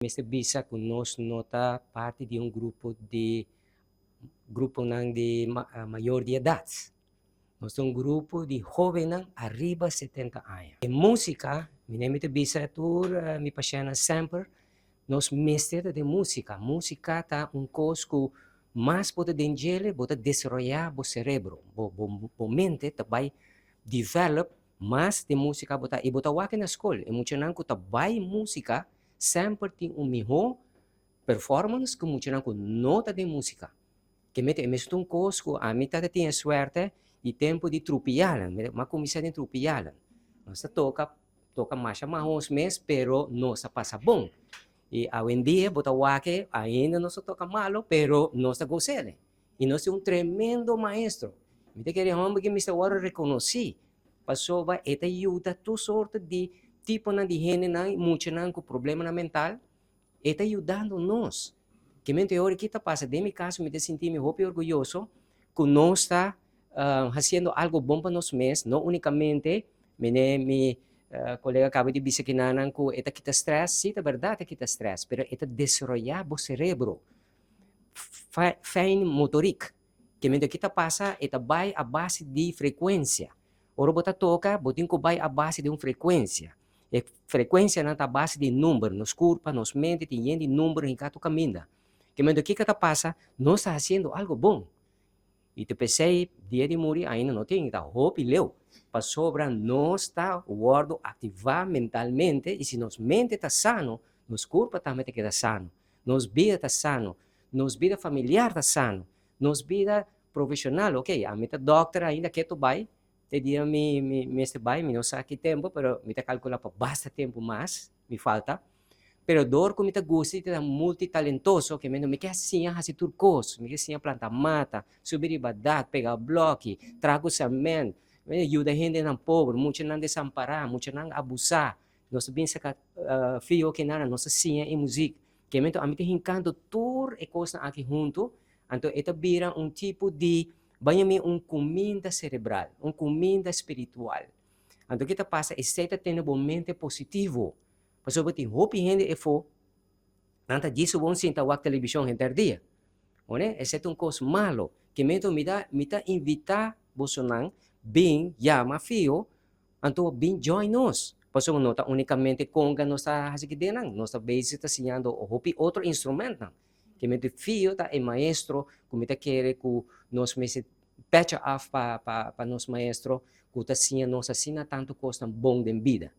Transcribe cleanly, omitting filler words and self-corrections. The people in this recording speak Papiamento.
Mester bisa ku nos no ta parti di un grupo di gruponan di mayor di edat. Nos ta un grupo di hóbennan ariba 70 aña. E músika, mi ne mi ta bisa tur mi pashèntnan semper, nos mester ta den músika. Músika ta un kos ku mas bo ta den djele, bo ta desaroyá bo serebro, bo mente ta bai develop mas den músika bo ta. I bo ta wak na skol, e muchanan ku ta bai músika semper tin un mihó performance ku muchanan ku no ta den músika. Ke mete e mesun kos ku ami tabata tin e suerte di tempu di Trupialen. Mi a kuminsá den Trupialen. Nos ta toka, toka masha mahos mes, pero nos a pasa bon. I awendia bo ta wak ainda nos ta toka malo, pero nos ta gos'é. I nos tin un tremendo maestro. Mi ta kere hòmber ku mester wòrdu rekonosí pasobra e ta yuda tur sorto di tiponan di hendenan, muchanan ku problemanan mental, e ta yudando nos. Ke men ora ki ta pasa, den mi kaso mi ta sinti mi hopi orguyoso ku nos ta hasiendo algu bon pa nos mes, no únikamente, mene mi kolega a kaba di bisa kinanan ku e ta kita stress, sí, ta bèrdat e kita stress, pero e ta desaroyá bo serebro, fijn motoriek. Ke men ki ta pasa, e ta bai a base di frekuensia. Ora bo ta toka, bo tin ku bai a base di un frekuensia. E frekuensianan ta a base di number. Nos kurpa, nos mente tin yen di number hinká tur kaminda. Ke men kiko ta pasa, nos ta hasiendo algu bon. I ta p'esei dia di muri ainda no tin, ta hopi leu. Pasobra nos ta wòrdu aktivá mentalmente i si nos mente ta sano, nos kurpa tambe ta keda sano. Nos bida ta sano, nos bida familiar ta sano, nos bida profeshonal, ok, ami ta dòkter ainda ketu bai, te dia mi mester bai, mi no sa ki tempu, pero mi ta kalkulá pa basta tempu mas mi falta. Pero dor ku mi ta gusta di ta multitalentoso, ke mi ke siña hasi tur kos, mi ke siña planta mata, subi riba dak, pega blòki, traha ku sèmènt, yuda hendenan pober, muchanan desampará, muchanan abusá. Nos ta bin saka fio kinan, nos ta siña e muzik. Ke men ami ta hinkando tur e kosnan aki huntu, anto e ta bira un tipo di, baña mi un kuminda serebral, un kuminda spiritual. Anto ke ta pasa, esei ta tene bo mente positivo, pasobra tin hopi hende efo, nan ta djis bon sinta wak televishon henter dia. One, esei ta un kos malo. Ke men mi ta invitá bosonan bin yama fio, anto bin join nos. Pasobra no ta únikamente konga nos ta hasi kidenan, nos ta bezig ta siñando hopi otro instrumentnan. Ke men fio ta e maestro ku mi ta kere ku nos mester petje af pa nos maestro ku ta siña nos asina tantu kosnan bon den bida.